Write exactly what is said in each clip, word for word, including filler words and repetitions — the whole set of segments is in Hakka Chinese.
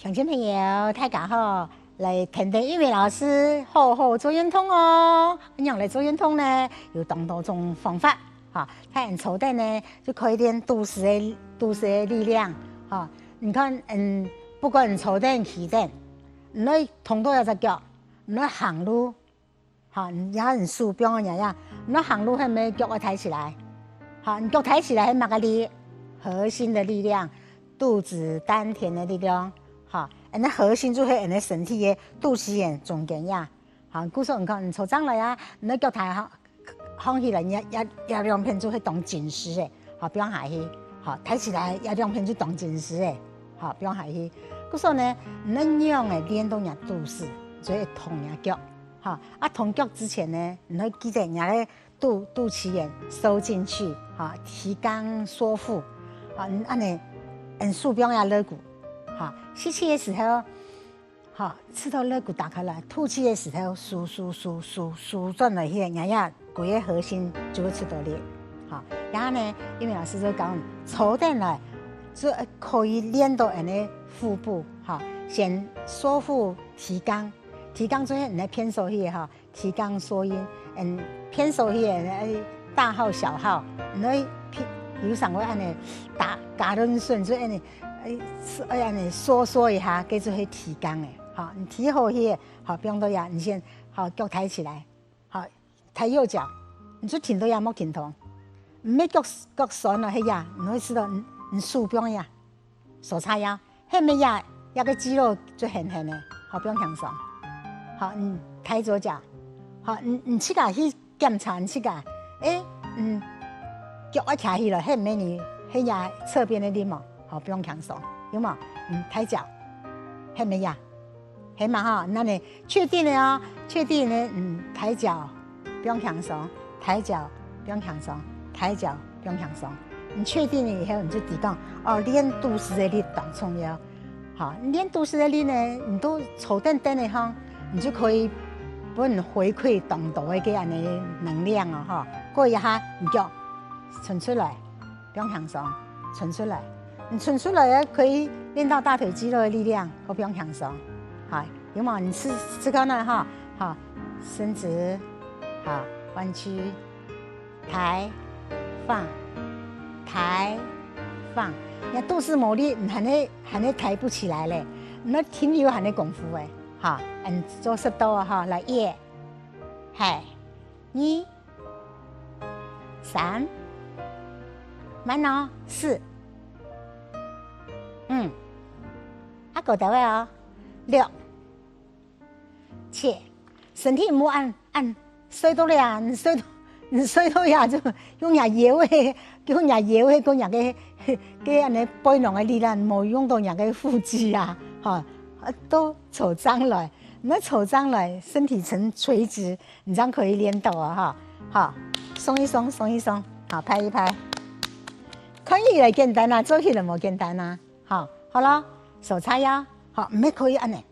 鄉親朋友，大家好，來聽聽玉美老師好好做運動哦。仰般來做運動呢？有當多種方法，哈，大人坐等呢，就可以練肚屎个肚屎个力量，哈。你看，嗯，不管你坐等、徛等，你愛動到這隻腳，你愛行路， 哈，你也你手放个樣樣，你行路係毋係腳愛抬起來？哈，你腳抬起來係麼个力？核心的力量，肚子丹田的力量。哈，恁呢核心就係恁呢身體个肚臍眼中間呀。哈，故所你看，你坐正來啊，你个腳抬哈，䟘起來，你也也也兩片就係當緊實个，哈，放下去。哈，抬起來也兩片就當緊實个，哈，放下去。故所呢，你愛仰仔練到若肚屎，就係動若腳。 哈，啊，動腳之前呢，你愛記得若个肚肚臍眼收進去，哈，提肛縮腹，哈，恁呢，恁手放這肋骨，哈，吸氣个時候，哈，試著肋骨打開來，吐氣个時候，收收收收收轉來去，若个歸个核心就會試著力，哈。然後呢，玉美老師就講，坐等來，就可以練到恁呢腹部，哈，先收腹提肛，提肛就係你个片手去，哈， 提肛縮陰，嗯，片手去，哎，大號小號，你愛平，有時會恁呢打，打輪順，就恁呢，哎，哎，恁呢縮縮一下，該就係提肛个。好，你提好去，好，放到這，你先，好，腳抬起來，好，抬右腳，你就停到這，莫停動，毋係腳，腳痠了，係這，你會試著，你，你手放這， 手叉腰，係毋係這，這个肌肉就絚絚个，好，放輕鬆。好，嗯，抬左腳。好，你，你自家去檢查你自家，誒，嗯，腳愛徛起來，係毋係你，係這側邊个力無？好，放輕鬆，有無？嗯，抬腳，係毋係這？ 係嘛吼，恁呢確定个哦，確定个，嗯，抬腳，放輕鬆，抬腳，放輕鬆，抬腳，放輕鬆。你確定了以後，你就知講，哦，練肚屎个力當重要。好，練肚屎个力呢，你都坐等等个吼，你就可以分回饋當多个恁呢能量哦，吼。過一下，你腳伸出來，放輕鬆，伸出來。你伸出來可以練到大腿肌肉个力量，可放輕鬆。好， 有無？你試試看啊，哈，好，伸直，好，彎曲，抬，放，抬，放。你看肚屎無力，你還係，還係抬不起來咧，你愛停留還係功夫誒，哈，嗯，做十到啊，哈，來，一，嘿，二，三，慢哦，四，嗯，啊，過到位哦，六， 切，身體毋好恁，恁，睡到了啊，你睡到，你睡到呀，就用若腰仔，用若腰仔，跟若个，个恁呢背囊个力量，無用到若个腹肌啊，吼，啊，都坐正來，你坐正來，身體呈垂直，你這樣可以練到啊，哈，好，鬆一鬆，鬆一鬆，好，拍一拍，看起來簡單啊，做起來無簡單啊，好，好了，手叉腰，好，毋係可以恁呢。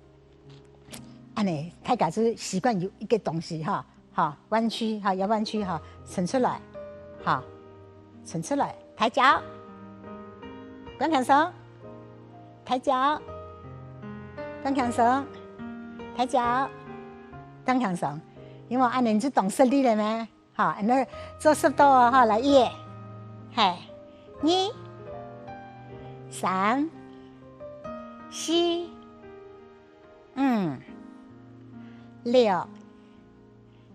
恁呢，大家就習慣有一個東西哈，哈，彎曲哈，要彎曲哈，伸出來，哈，伸出來，抬腳，放輕鬆，抬腳，放輕鬆，抬腳，放輕鬆。因為恁呢就當食力了咩？ 好，恁呢做十到哦，好，來，一，嘿，二，三，四，五，六，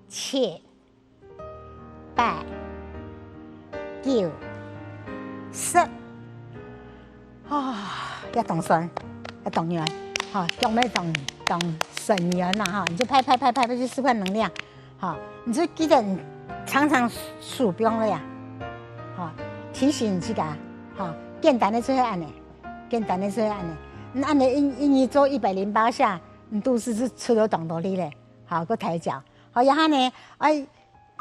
七，八，九，十。 啊，也當痠，也當軟，哈，腳尾當，當痠軟啦，哈，你就拍拍拍拍，拍去釋放能量，哈，你就記得你常常手放了呀，哈，提醒你自家，哈，簡單个就係恁呢，簡單个就係恁呢，你恁呢一，一日做一百零八下，你肚屎就出到當多力咧，好，過抬腳，好，然後呢，哎，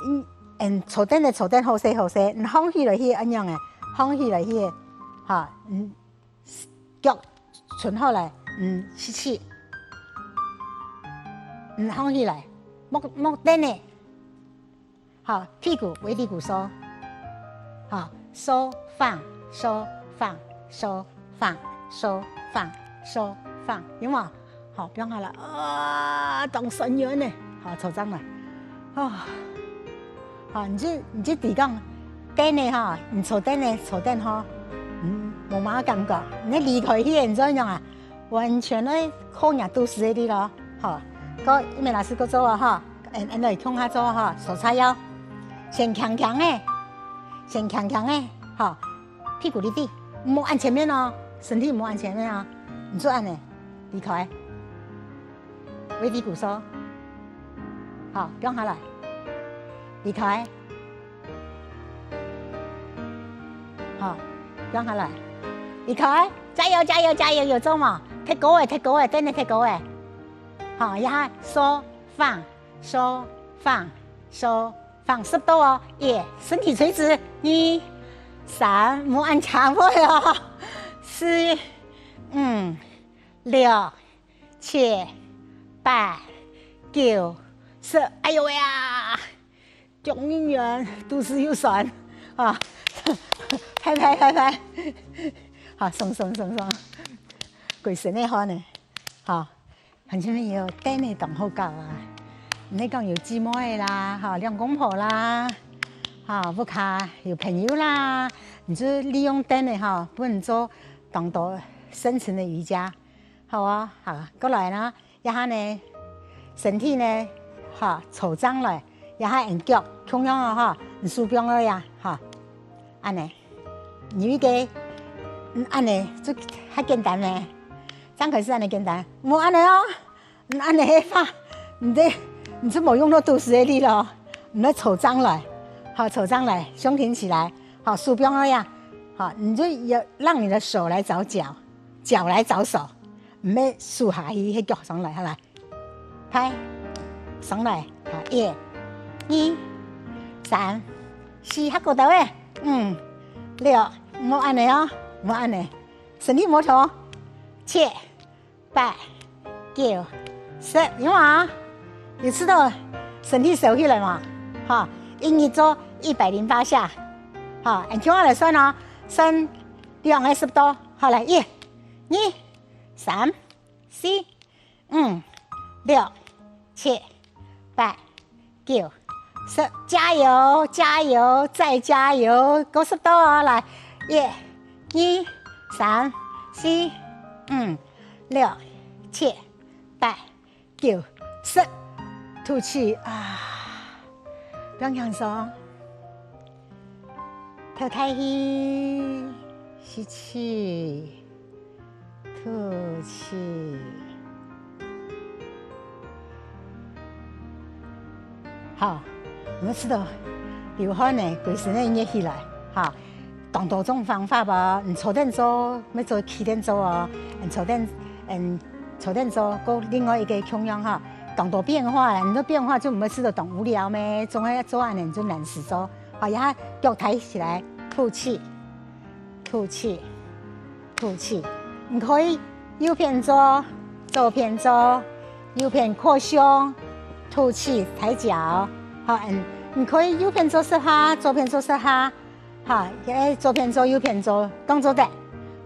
嗯，嗯，坐等个坐等好勢好勢，你䟘起來去恁樣个，䟘起來去，哈，嗯，腳伸好來，嗯，吸氣，嗯，䟘起來，莫，莫等个，好，屁股，尾骶骨收，好，收，放，收，放，收，放，收，放，收，放，有無？好，放下來，啊，當痠軟呢。好，坐正來。哦，好，你就你就知講，凳仔吼，你坐凳仔坐等吼，嗯，無麼个感覺。你離開去，你做樣啊？完全會靠若肚屎个力咯。好，過一面老師過做啊哈，俺俺來共下做哈，手叉腰，先輕輕个，先輕輕个，好，屁股離地，莫按前面哦，身體莫按前面啊，你就按呢，離開。 尾骶骨收。好，放下來，離開。好，放下來，離開。加油，加油，加油，有做無？忒高了，忿高了，凳仔忒高了。好，這下收放，收放，收放，十到哦。一，身體垂直。二，三，莫恁強迫哦。四，五，六， 七、八、九、十，哎喲喂啊！腳又軟，肚屎又痠啊！拍拍拍拍，好，鬆鬆鬆鬆，歸身个汗呢，好，反正有凳仔當好搞啊！你講有姊妹啦，哈，兩公婆啦，哈，屋下有朋友啦，你就利用凳仔哈，分人做當多深層的瑜伽。 好啊，好，過來呢，這下呢，身體呢，哈，坐正來，這下用腳共樣哦，哈，用手放落啊，哈，恁呢，你一個，嗯，恁呢就較簡單呢，正開始恁呢簡單，無恁呢哦，嗯，恁呢个話，你這你就無用到肚屎个力咯，你愛坐正來，好，坐正來，胸挺起來，好，手放落啊，好，你就要讓你的手來找腳，腳來找手。 毋係手下去，係腳上來，好來，拍，上來，好，一、二、三、四，較高兜仔，五、六，莫恁呢哦，莫恁呢，身體無動，七、八、九、十，有無？有試著身體收起來無？好，一日做一百零八下，好，恁樣來算哦，算兩個十到，好來，一、二、三、 四、五、六、七、八、九、十，加油，加油，再加油！過十到哦，來，一、二、三、四、五、六、七、八、九、十，吐氣啊，放輕鬆。 透大氣，吸氣，吐氣。好，你試著流汗呢，歸身仔熱起來，哈，當多種方法哦，你坐等做，乜做企等做哦，你坐等，嗯，坐等做，過另外一個共樣哈，當多變化，你个變化就毋會試著當無聊咩，總係做恁呢就難試做。 好，這下腳抬起來，吐氣，吐氣，吐氣。你可以右片做，左片做，右片擴胸，吐氣抬腳。好，嗯，你可以右片做十下，左片做十下。好，誒，左片做，右片做，當做得。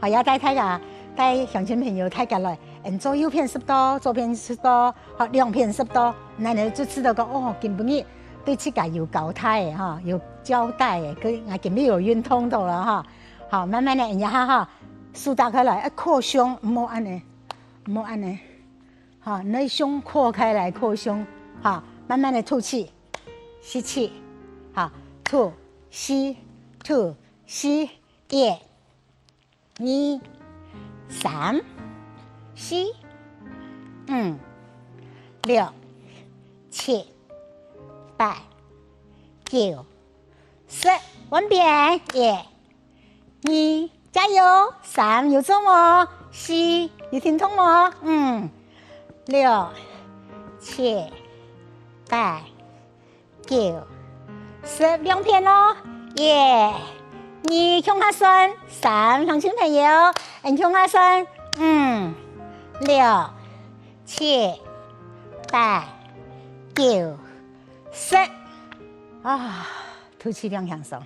好，也帶大家，帶鄉親朋友大家來，嗯，做右片十到，左片十到，好，兩片十到，恁呢就試著講，哦，今晡日 對自家有交代个哈，有交代个，佢𠊎今日有運動到了哈。好，慢慢个，這下哈，手打開來，愛擴胸，毋好恁呢，毋好恁呢。好，你胸擴開來，擴胸，好，慢慢个吐氣，吸氣，好，吐，吸，吐，吸，一、 二、三、四、五、六、七、八、九、十，換片，一、二，加油，三，有做無？四，有停動無？五、六、七、八、 九、十，兩片哦，一、二，共下算，三，鄉親朋友，嗯，共下算，五、六、七、八、九、十，啊，吐氣放輕鬆，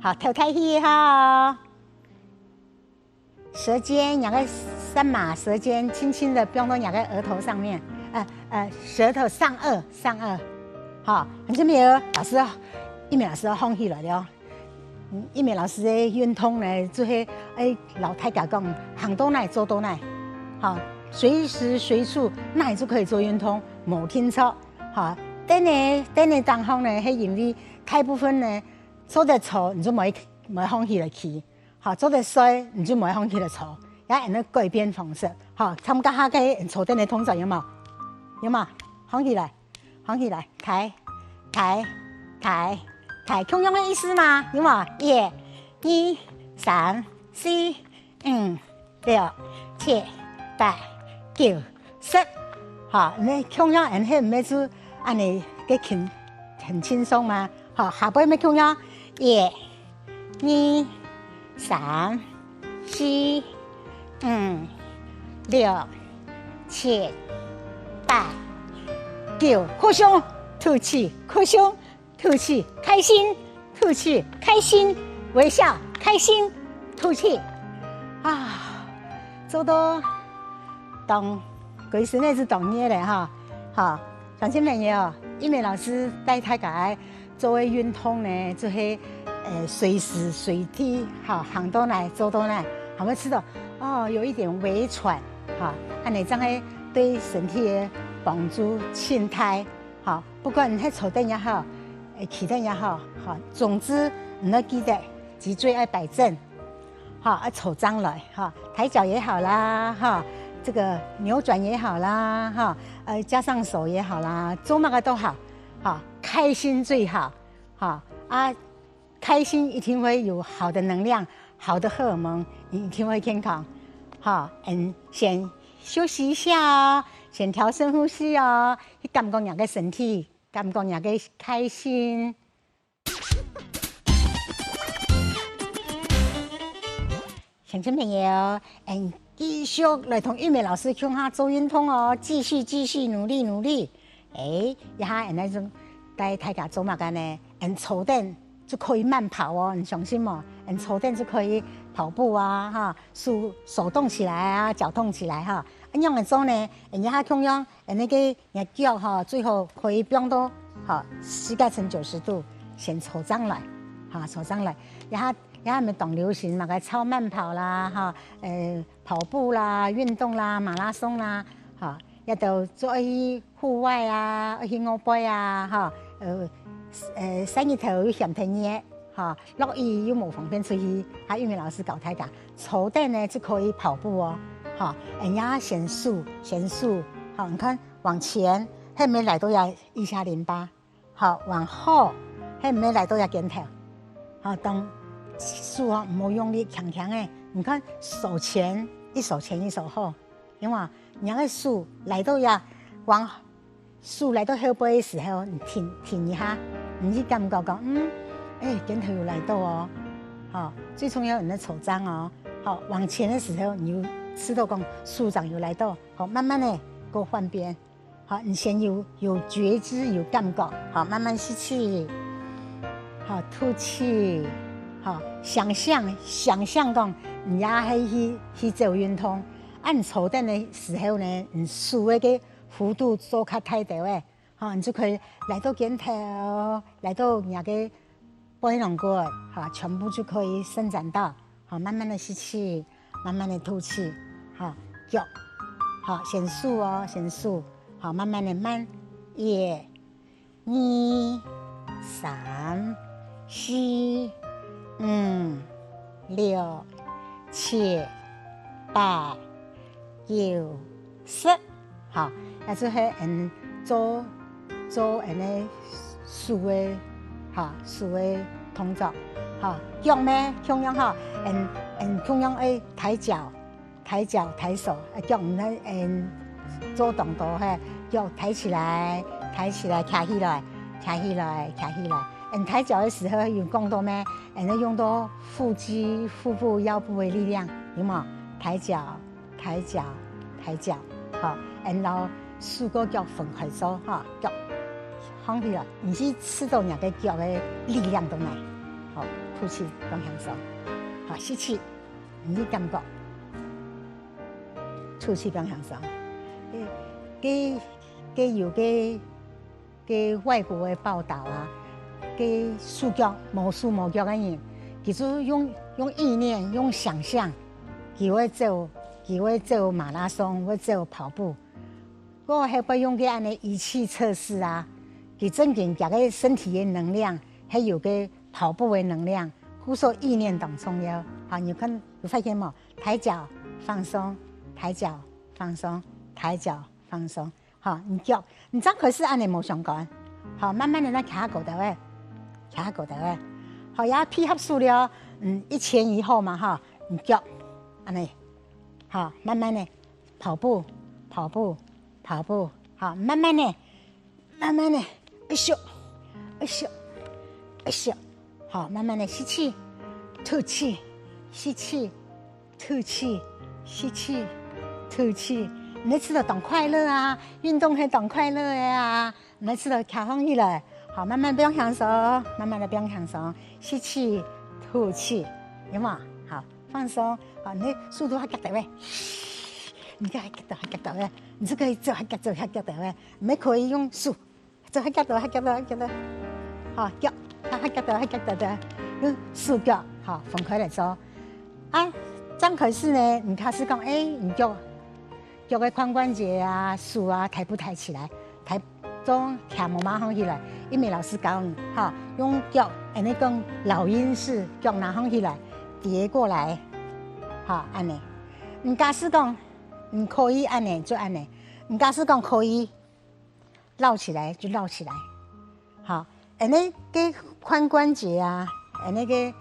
好，透大氣哈。舌尖，你个舌嫲舌尖轻轻的放到你个额头上面，呃呃，舌头上颚，上颚。好，你这边有老师，一鸣老师要放起来了。嗯，一鸣老师个运动呢，就系哎，老太太讲，行到哪做到哪，好，随时随处哪就可以做运动，无定着。好，等呢，等呢当中呢，系因为大部分呢，做得坐，你就没没放起来去。 好，做得睡，你就莫放起来坐，也恁樣改变方式。好，參加下个坐等个動作有無？有無？放起來，放起來，抬，抬，抬，抬，共樣个意思嘛，有無？一、二、三、四、五、六、七、八、九、十。好，你共樣恁樣，毋係就恁樣个輕，很輕鬆嘛。好，下背乜共樣，一、 二、三、四、五、六、七、八、九，擴胸，吐氣，擴胸，吐氣，開心，吐氣，開心，微笑，開心，吐氣。啊，做到當，歸身个係當熱个哈，好，鄉親朋友，一鳴老師帶大家 做个運動呢，就係呃隨時隨地哈，行到哪做到哪，還會知道哦有一點微喘哈，恁樣正係對身體个幫助盡大哈。不管你係坐等也好，呃企等也好，哈，總之你要記得脊椎愛擺正，哈，要坐正來哈，抬腳也好啦哈，這個扭轉也好啦哈，呃加上手也好啦，做麼个都好，哈，開心最好。 哈，啊，開心一定會有好的能量，好的荷爾蒙，你一定會健康。哈，嗯，先休息一下哦，先調深呼吸哦，去感覺你个身體，感覺你个開心。鄉親朋友，嗯，繼續來同玉美老師共下做運動哦，繼續繼續努力努力。 欸，這下恁樣帶大家做麼个呢？恁坐等就可以慢跑哦，你相信無？恁坐等就可以跑步啊，哈，手手動起來啊，腳動起來哈。恁樣來做呢，恁這下共樣，恁那個你腳哈，最好可以放到哈膝蓋呈九十度，先坐正來，哈，坐正來。這下這下毋係當流行麼个超慢跑啦，哈，呃，跑步啦、運動啦、馬拉松啦，哈，也都做去 戶外啊，愛去外背啊，哈，呃，呃，曬日頭又嫌忒熱，哈，落雨又無方便出去，哈，玉美老師教大家，坐等呢就可以跑步哦，哈，人家先手，先手，哈，你看往前，還沒來到呀腋下淋巴，好，往後，還沒來到呀肩頭，好，當手啊，毋好用力，輕輕个，你看手前，一手前一手後， 因為你个手來到呀，往手來到後背个時候，你停停一下，你去感覺講，嗯，欸，肩頭有來到哦，好，最重要你个坐正哦，好，往前个時候你有知道講手掌有來到，好，慢慢个過換邊，好，你先有有覺知有感覺，好，慢慢吸氣，好，吐氣，好，想像想像講你也係去去做運動。 恁坐等个時候呢，你手个个幅度做較大兜仔，吼，你就可以來到肩頭，來到你个背囊骨，吼，全部就可以伸展到，吼，慢慢个吸氣，慢慢个吐氣，吼，腳，吼，先手哦，先手，吼，慢慢个慢，一、 二、三、四、五、六、七、八、九、十，吼，也就係恁做做恁个手个，吼，手个動作，吼，腳呢共樣吼，恁恁共樣愛抬腳。 抬腳抬手，腳毋係嗯做動作嘿，腳抬起來，抬起來，徛起來，徛起來，徛起來。嗯，抬腳个時候有講到咩？嗯，用到腹肌、腹部、腰部个力量，有無？抬腳，抬腳，抬腳，好，嗯，然後手个腳分開手，哈，腳放起來，你去試到你个腳个力量到哪？好，吐氣，放輕鬆，好，吸氣。 你感覺，出去放輕鬆。个个个有个个外国个报道啊，个手腳無手無腳个人，佢就用用意念，用想象，佢會走，佢會走马拉松，會走跑步。過後會用个恁呢仪器測試啊，佢正經佢个身體个能量，還有个跑步个能量，故所意念當重要。好，你看有發現無？抬腳放鬆，抬腳放鬆，抬腳放鬆。好，你腳，你正開始恁呢無相干。好，慢慢个再徛高頭仔，徛高頭仔。好，也配合手了，嗯，一前一後嘛哈，你腳，恁呢，好，慢慢个跑步，跑步，跑步，好，慢慢个，慢慢个，一咻，一咻，一咻，好，慢慢个吸气，吐气，吸气，吐气，吸气，吐气。你試著當快樂啊，運動係當快樂个啊，你試著徛䟘起來，好，慢慢放輕鬆，慢慢个放輕鬆，吸氣，吐氣，有無？好，放鬆，好，你速度較遽兜仔，你較遽兜較遽兜仔，你就可以做較遽做較遽兜仔，你可以用手。 做較遽兜，較遽兜，較遽兜。好，腳，啊，較遽兜，較遽兜兜，用手腳，好，分開來做。啊，正開始呢，你開始講，欸，你腳，腳个髖關節啊、手啊，抬不抬起來？抬，做徛無馬䟘起來，因為老師教你，哈，用腳，恁呢講老鷹式，腳拿䟘起來，疊過來，好，恁呢。你假使講，你可以恁呢，就恁呢。你假使講可以， 繞起來就繞起來。好，恁呢个髖關節啊，恁呢个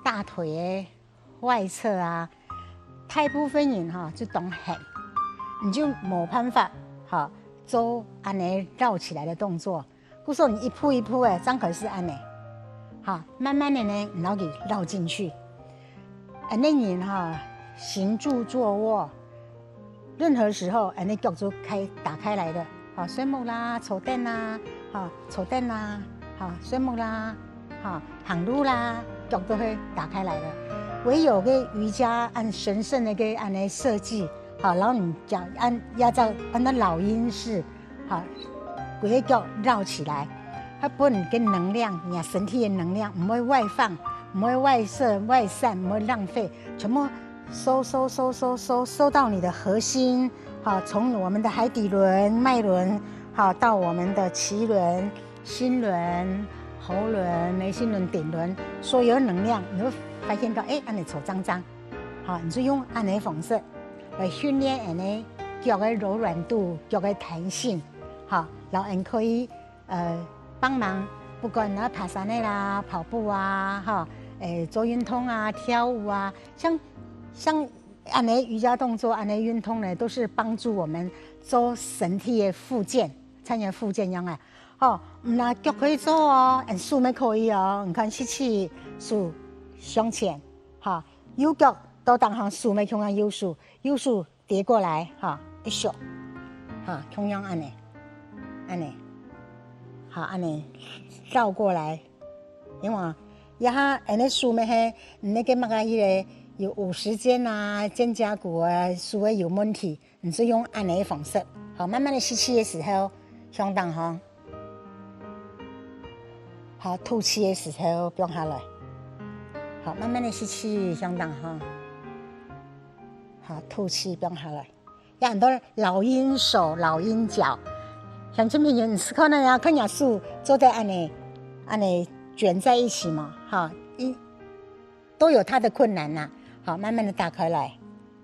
大腿个外側啊，大部分人哈就當絚，你就無辦法哈做恁呢繞起來个動作。故所你一步一步个，正開始恁呢，哈，慢慢个呢，你摎佢繞進去。恁呢人哈，行住坐臥，任何時候，恁呢腳就開，打開來的。好，睡目啦，坐等啦，好，坐等啦，好，睡目啦，好，行路啦，腳都會打開來的。唯有个瑜伽恁神聖个个恁呢設計，好，然後你腳恁壓在恁呢老鷹式， 好，歸个腳繞起來，佢分你个能量，你身體个能量毋會外放，毋會外射、外散，毋會浪費，全部收收收收收收到你的核心，好，從我們的海底輪、脈輪，好，到我們的臍輪、心輪、喉輪、眉心輪、頂輪，所有能量，你會發現到，欸，恁呢坐正正，好，你就用恁呢方式來訓練恁呢腳个柔軟度、腳个彈性。 哈，然後恁可以，呃，幫忙，不管你爬山个啦、跑步啊，哈，欸，做運動啊、跳舞啊，像，像恁呢瑜伽動作、恁呢運動呢，都是幫助我們做身體个復健，參與復健樣啊。吼，毋單腳可以做哦，恁手乜可以哦。你看，吸氣，手向前，哈，右腳到頂項，手乜共樣右手，右手 疊過來，哈，一咻，哈，共樣恁呢，恁呢，好，恁呢，繞過來，因為這下恁呢手乜係，你該个麼个个有五十肩啊、肩胛骨啊，手仔有問題，你就用恁呢个方式，好，慢慢个吸氣个時候，向頂項。 好，吐氣个時候放下來。好，慢慢个吸氣，向頂項。好，吐氣放下來。有很多老鷹手、老鷹腳，像這片有，你試看啊，看若手做得恁呢，恁呢捲在一起嘛，哈，一，都有它的困難吶。好，慢慢个打開來。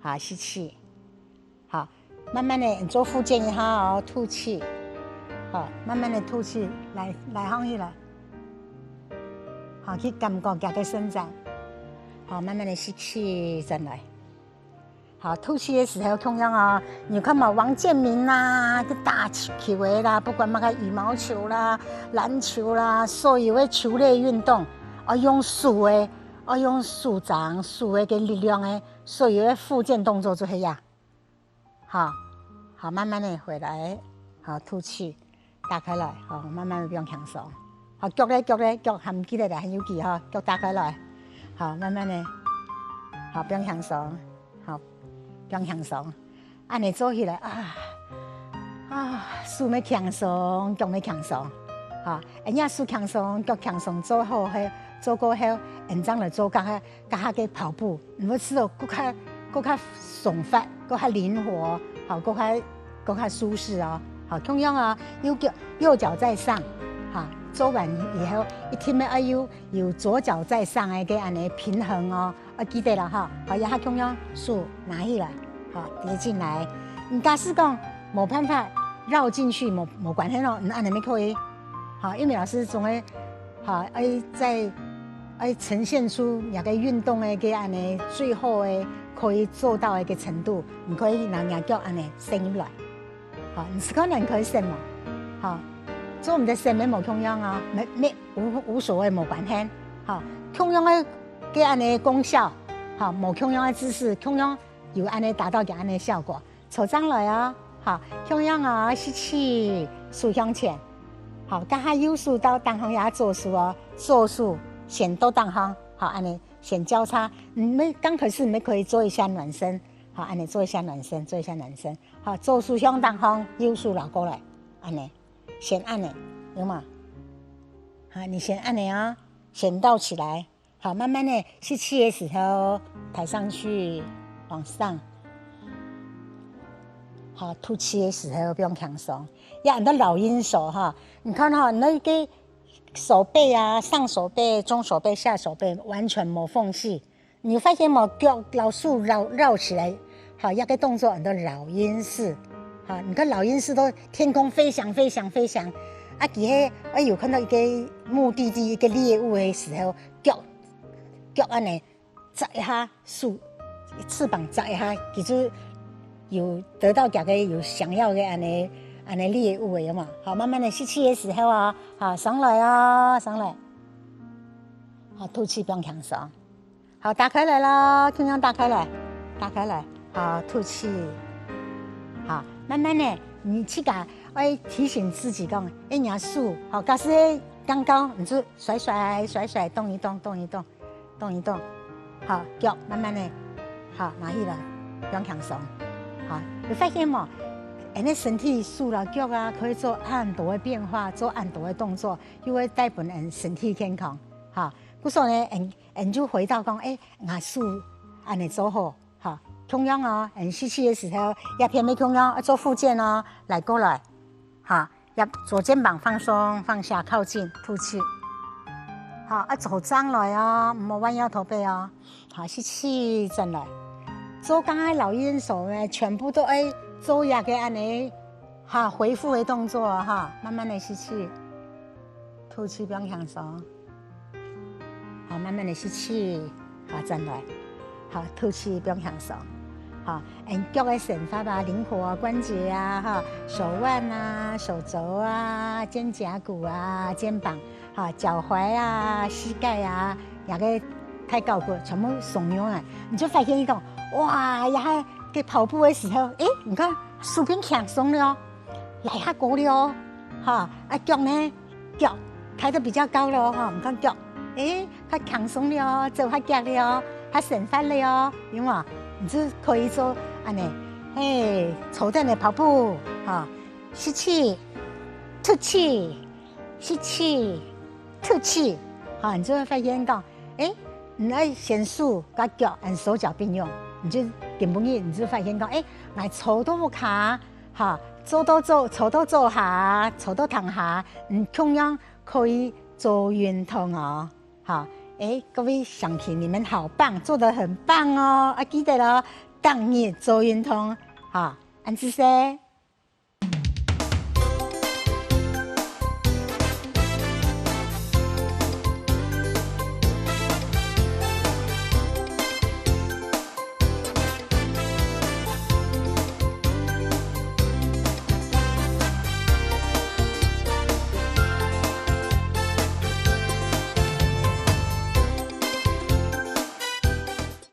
好，吸氣。 好，慢慢个做復健一下哦，吐氣。好，慢慢个吐氣，來，來䟘起來。好，去感覺佢个伸展。好，慢慢个吸氣，轉來。好，吐氣个時候共樣哦，你看嘛，王建民啦，去打球个啦，不管麼个羽毛球啦、籃球啦，所有个球類運動，哦，用手个，哦，用手掌、手个个力量个，所有个復健動作就係呀。 好，好，慢慢个回來，好，吐氣，打開來，好，慢慢个放輕鬆。好，腳咧，腳咧，腳還記得咧，還有記哈，腳打開來，好，慢慢个，好，放輕鬆，好，放輕鬆。恁仔做起來啊，啊，手乜輕鬆，腳乜輕鬆，哈，恁仔手輕鬆，腳輕鬆，做好後，做過後，恁樣來做該下，該下个跑步，你會試著更加，更加鬆快，更加靈活，好，更加，更加舒適哦。好，共樣哦，右腳，右腳在上，哈，做完以後，一定愛有，有左腳在上个恁仔平衡哦。 愛記得了哈，好，這下共樣手拿起來，好，疊進來。你假使講無辦法繞進去，無，無關係咯，你恁仔乜可以。好，玉美老師總會，好，愛在，愛呈現出若个運動个該恁仔最好个可以做到个程度，你可以拿若腳恁仔伸入來。好，你試看你可以伸無？好，做毋得伸乜無共樣啊，無，無，無，無所謂，無關係。好，共樣个 个恁仔功效，好，無共樣个姿勢，共樣有恁仔達到佢恁仔效果。坐正來哦，好，共樣哦，吸氣，手向前，好，該下右手到頂項也左手哦，左手先到頂項，好，恁仔先交叉。你們剛開始你們可以做一下暖身，好，恁仔做一下暖身，做一下暖身，好，左手向頂項，右手摎過來，恁仔，先恁仔，有無？好，你先恁仔哦，先繞起來。 好，慢慢仔，吸氣个時候抬上去，往上。好，吐氣个時候放輕鬆。也恁多老鷹手哈，你看哈，你那個手背啊，上手背、中手背、下手背完全無縫隙。你發現無？腳摎手繞，繞起來，好，這個動作很多老鷹式。好，你看老鷹式都天空飛翔、飛翔、飛翔，啊，佢係，哎，有看到一個目的地、一個獵物个時候，腳 腳恁仔扎一下，手，翅膀扎一下，佢就有得到佢个有想要个恁仔，恁仔獵物个，有無？好，慢慢仔吸氣个時候啊，好，上來啊，上來。好，吐氣放輕鬆。好，打開來咯，盡量打開來，打開來。好，吐氣。好，慢慢仔，你自家愛提醒自己講，哎，你个手，好，假使剛剛你就甩甩甩甩，動一動，動一動。 動一動。好，腳慢慢仔，好，拿起來，放輕鬆。好，有發現無？恁仔身體手摎腳啊，可以做恁多个變化，做恁多个動作，又會帶分人身體健康。好，故所呢，俺，俺就回到講，哎，𠊎手恁仔做好，好，共樣哦，俺吸氣个時候，這片乜共樣，愛做復健哦，來過來，好。 呀，左肩膀放鬆，放下，靠近，吐氣。好，啊，坐正來哦，毋好彎腰駝背哦。好，吸氣，轉來。做剛剛老鷹手呢，全部都愛做一個恁仔，哈，回復个動作哦，哈，慢慢仔吸氣，吐氣，放輕鬆。 好，慢慢仔吸氣，好，轉來。好，吐氣，放輕鬆。好，恁腳个伸法啊，靈活啊，關節啊，哈，手腕啊，手肘啊，肩胛骨啊，肩膀，哈，腳踝啊，膝蓋啊，這個太高骨，全部鬆軟啊，你就發現一種，哇，這下在跑步个時候，誒，你看，手變輕鬆了哦。 來較高了哦，哈，啊，腳呢？腳抬得比較高了哦，哈，你看腳，誒，較輕鬆了哦，走較遽了哦，較省力了哦，有無？你就可以做恁仔，嘿，坐等來跑步，哈，吸氣，吐氣，吸氣，吐氣，哈，你就會發現講，誒，你愛先手佮腳，恁手腳並用，你就今晡日你就發現講，誒，𠊎坐到屋下， 哈，坐到坐，坐到坐下，坐到躺下，嗯，共樣可以做運動哦。哈，誒，各位鄉親，你們好棒，做得很棒哦！啊，記得哦，逐日做運動，哈，恁仔細。